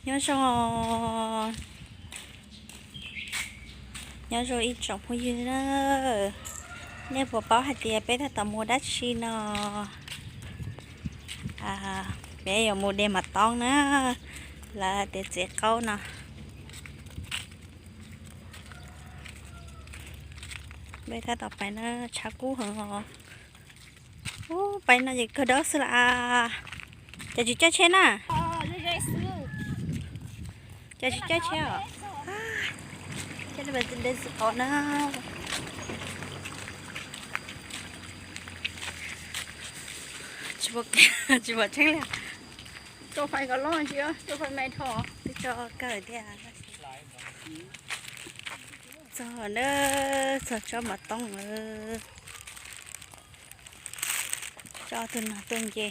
Nyob zoo, nyob zoo ib tsoom phooj ywg na. Nej puas paub hais tias peb tab tom mus dab tsi no? Peb yuav mus de mas toob na, lawv tias txiv qaub no. Peb tab tom pais na, tshav kub heev os. Ub, pais no ces kawg dawb xwb las. Cov tsis caij tsheb na. Cov tsis caij tsheb os. Caij de xwb qhov na. Tsis pom tseeb li. Tso fais kom loj ntsis, tso fais me dhau. Twb tso kawg tiag. Txog na, txog tsob mas toob lawm. Tso tus no tuaj nce.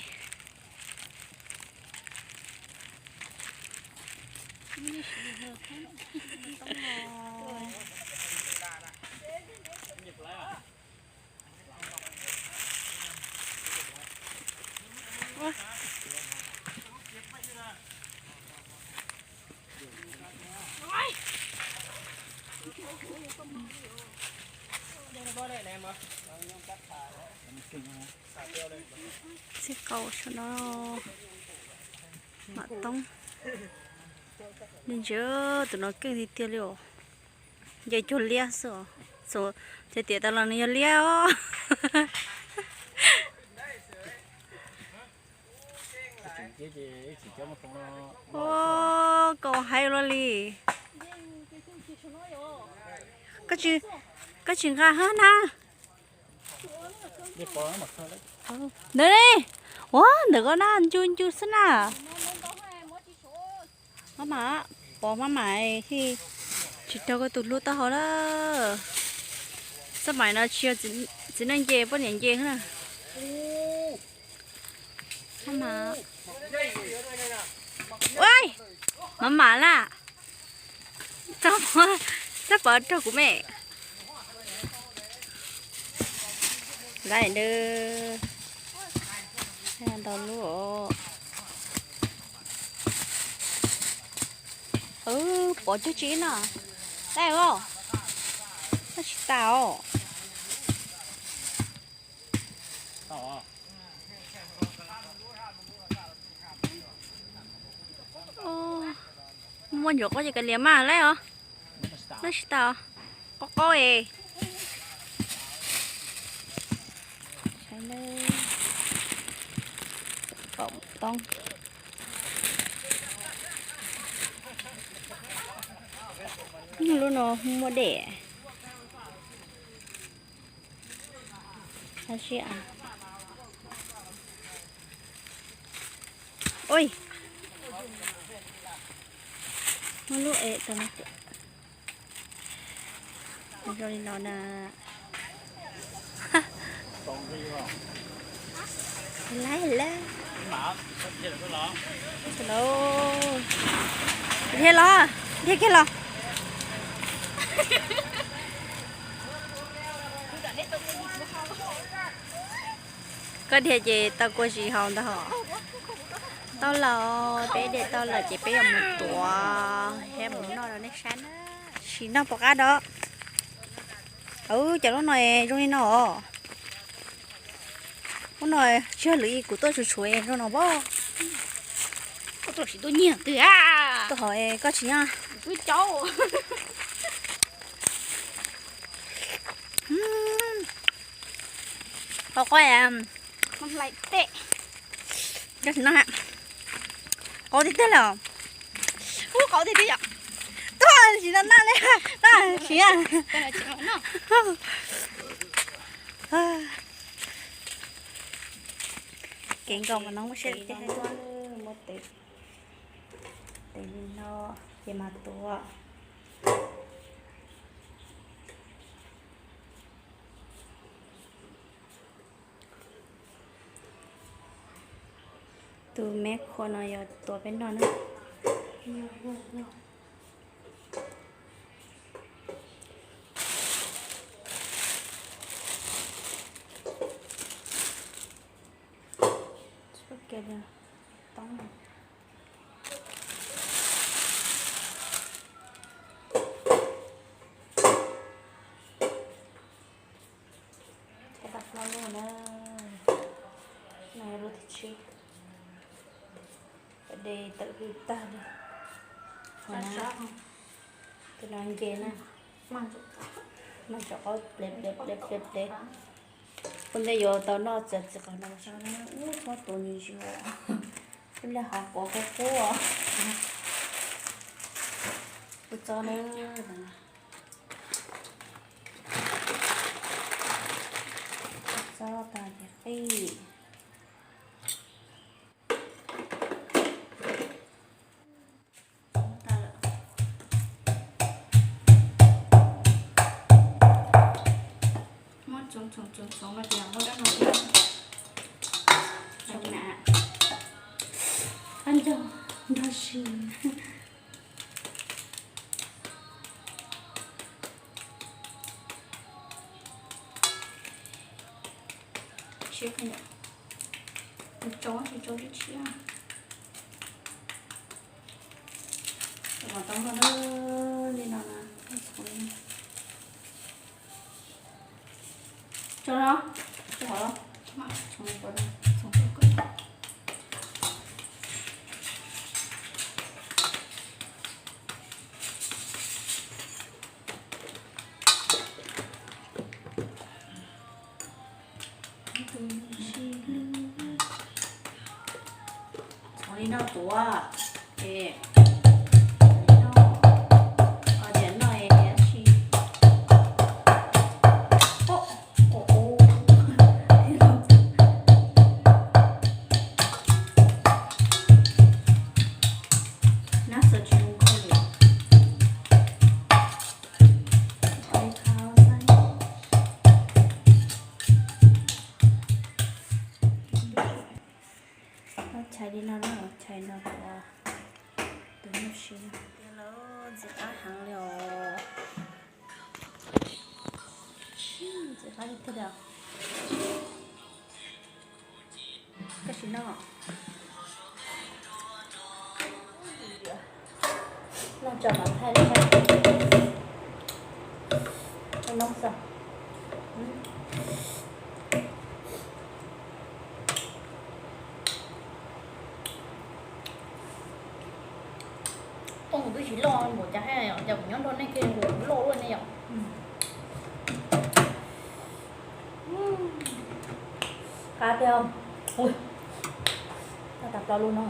Txij qau saum no, mam toob. Ntsia, tus no keej tiag tiag li os. Nce cuag liab xwb os. Ces tiam tas los nws yog liab os. Ua, koj hais luaj li. Koj tsis nqa hab na. Ntawd ne, ua ntawm koj na, ncu ncu xwb na. Mab mam, pov mab mam, tsis raug koj tus hlub taub hau na. Xab maim no tsis yog txiv neej nce, poj niam nce na. Mab mam, mab mam na. Txhob pov raug kuv me. Laib ntau lub os. Pov cuag tsi no. Laib os. Koj tsis tas os. Muaj ntsuav qaub ces kav liam mas laib os. Noj tsis tas, qaub qaub es. Saib na, kaum toob. Lub no muaj dej. Ui, muaj lub e tau zoo li no na. Hello, hello. Hello. Dhia los, dhia kiag los. Koj dhia ces tau kua zis haus ntag hos. Tau lawm, peb dhia tau lawm ces peb yuav mus tuav thiab mus noj rau nej saib na. Sim noj pom qab dov. Cov lub no zoo li no os. Lub no tsis yog lwm kuv tuaj tshuav tshuav zoo no pob. Koj tuaj tsis tuaj nyiag twg a? Tuaj hauv koj tsis nyob. Twb caub. Qhov qhov lais teb. Koj tsis noj ha. Qaub tiag tiag li os. Ub, qaub tiag tiag yom. Tuaj tsis noj naj li, noj tsis. Kev nkaus mas no muaj siab li tiag. Muab tes, tes li no ces mas tuav. Tus me qhua no yog tuav peb noj na. Toob. Lub no na, no lub thib tsib, de tawm hwj tag li. Ho na, tus no nce na, mas tso qaub ple ple ple ple ple. Ua ntej yuav tau noj txiv qaub no, ub, txhob tuav ntsis ntsis, ib pliag hauv quav qub qub. Ua txob na, txob tag ces qij. Muab txhoov txhoov txhoov txhoov no ces muab dab no thiab. Txhoov na, qab ncaug nrog si. Siab kawg, tsis tsau tsis tsau tib tshiab. Kom tau noj li no na. Tso no, tso qhov, tso qhov, tso qhov. Txhoov li no tuav, es, tias no es si. Nab xaws tsis zoo nkauj li. Chais li no na, chais no kom tus nyuj si. Tiag lawm, ntxim qab heev li os. Ntxim qab li tiag li os. Koj sim noj. Noj tso mam thaij li na. Noj xwb. Tooj twb tsis loj npaum cas, cas kuv nyob nrog nej kiag kuv loj luaj ne yom. Qab tiag. Ua tas plaub lub no,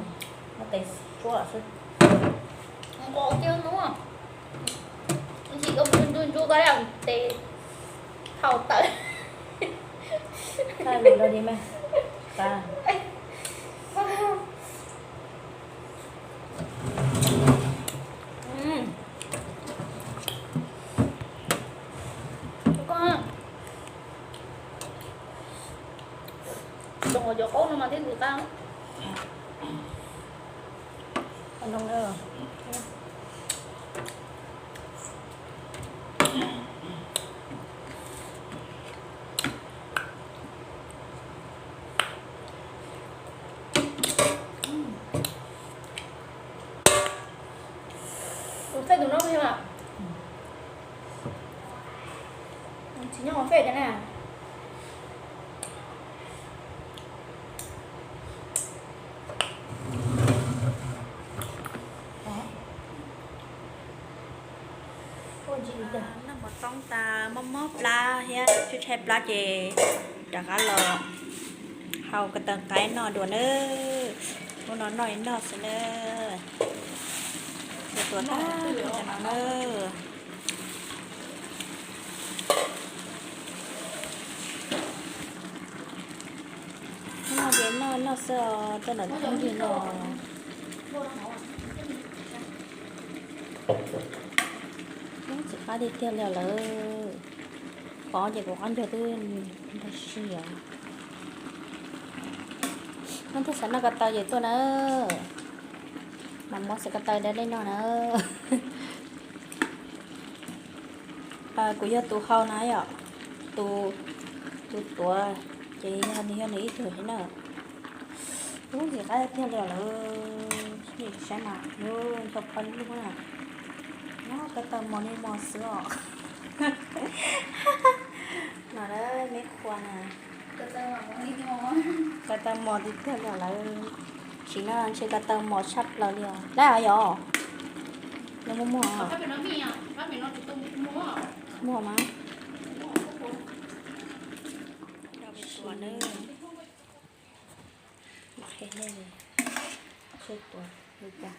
muab tes tsuab xwb. Nqos kiag no, tsis tau ntsuj ntsuj koj tes hau tawm. Thaij lus rau di me. Koj, cov qaub no mas thiaj ntxim qab. Tus thaij tus no li mas. Tsis nyob hauv fej tiag na. Noj mov toob tas mob mob plab thiab tshaib tshaib plab ces rov qab los hau ko taw qaib noj dua nawb. Hnub no noj li no xwb nawb. Ua tua tag nrho cov no nawb. Hnub no ces noj noj xwb os, tuaj ntawm phooj ywg no. Ub, ntxim qab tiag tiag li lawm. Pov ces kuv qab ncaug twb nrog si os. Leej twg xav noj ko taw ces tuaj na. Mam muab xav ko taw dab dej noj na. Kuv yog tus hau na yom, tus, tus tuav ces yog nws, yog nws ib tug thiab na. Ub, ntxim qab tiag li lawm, nej saib mas, tau peb lub na. Nyob ko taw mos li mos xwb os. No na, me qhua na. Ko taw mos tiag tiag li lawm. Sim no ntshe ko taw mos tshaj plaws li os. Lawm yog, nws muaj muaj, muaj mas. Ua na, seb tua li cas.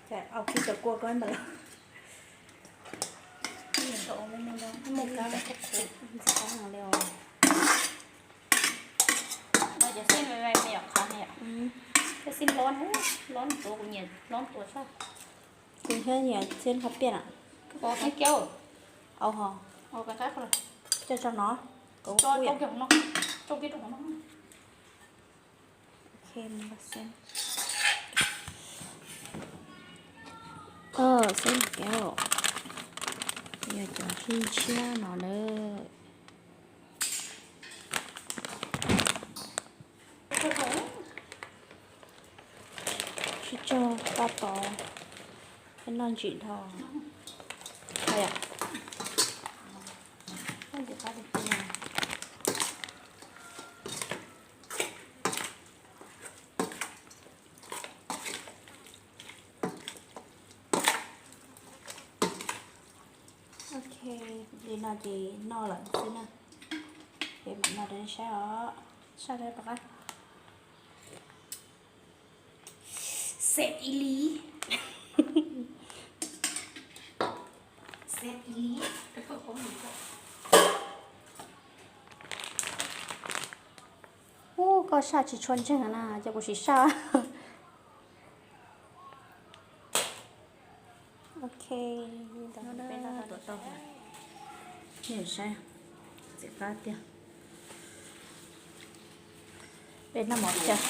Cas au kiag cov kua ko ntawd. Muaj kab, ntxim qab heev li os. Cov xib me me me nyuam qhuav ne. Cov xib loj, loj tuav, kuv nyiam loj tuav tshaj. Kuv thiab nyiam xib hauv piaj na. Au ho. Coj tso no. Xib hauv piaj, yog cov hwj tshiab no lawm. Sib tsaug tab tom, peb noj ntsim dhau. Ok, li no ces noj lawm xwb na. Ces mam no rau nej saib os. Saib rau tom qab. Xev ib li. Xev ib li. Ub, koj saj tsis tshua ntseeg na, ces kuv sim saj. Ok, tuav tau. Nej saib, ntxim qab tiag. Peb noj mov cas.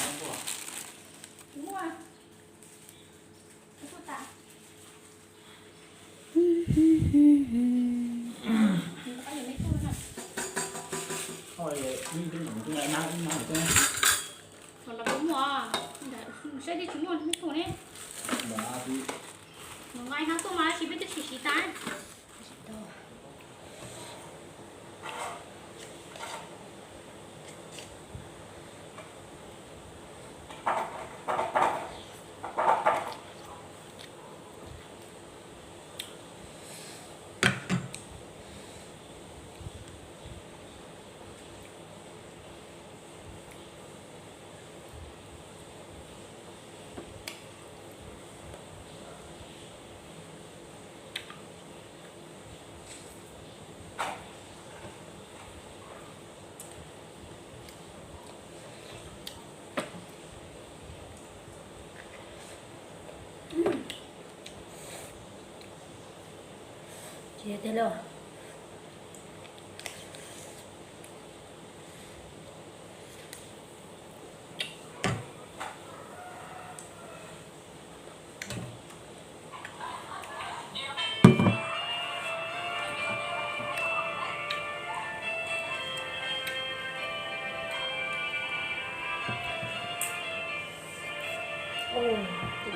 Tsis yog tiag lauj.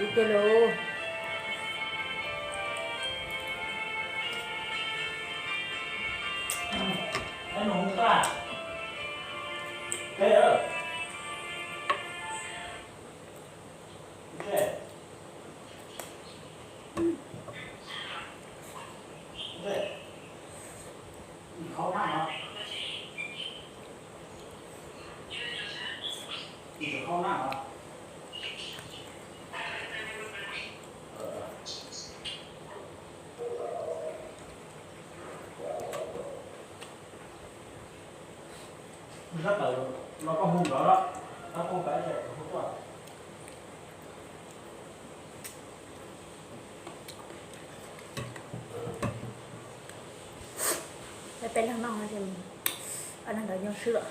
Ib tiag lauj. Peb leeg noj, leeg ntawd nyuag swb lawm.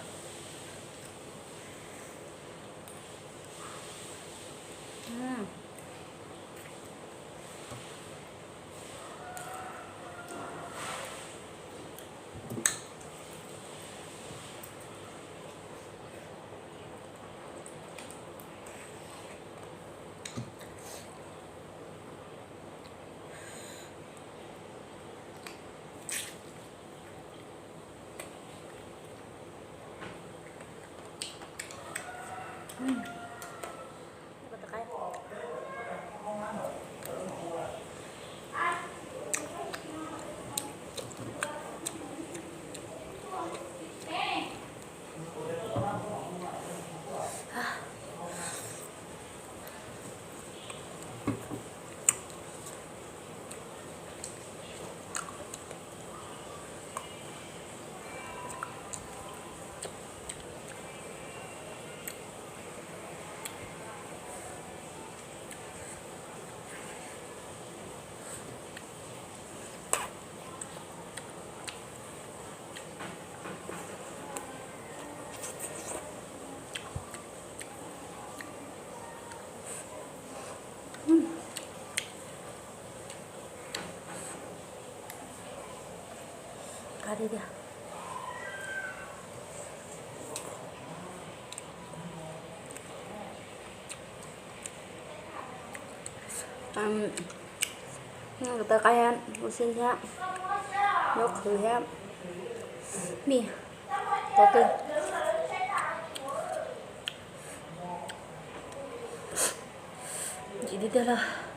Qab tiag tiag. Kuv taw qab thiab, ua siab thiab, zaub qhwv thiab mij, qhov twg ntsim tiag tiag lawm.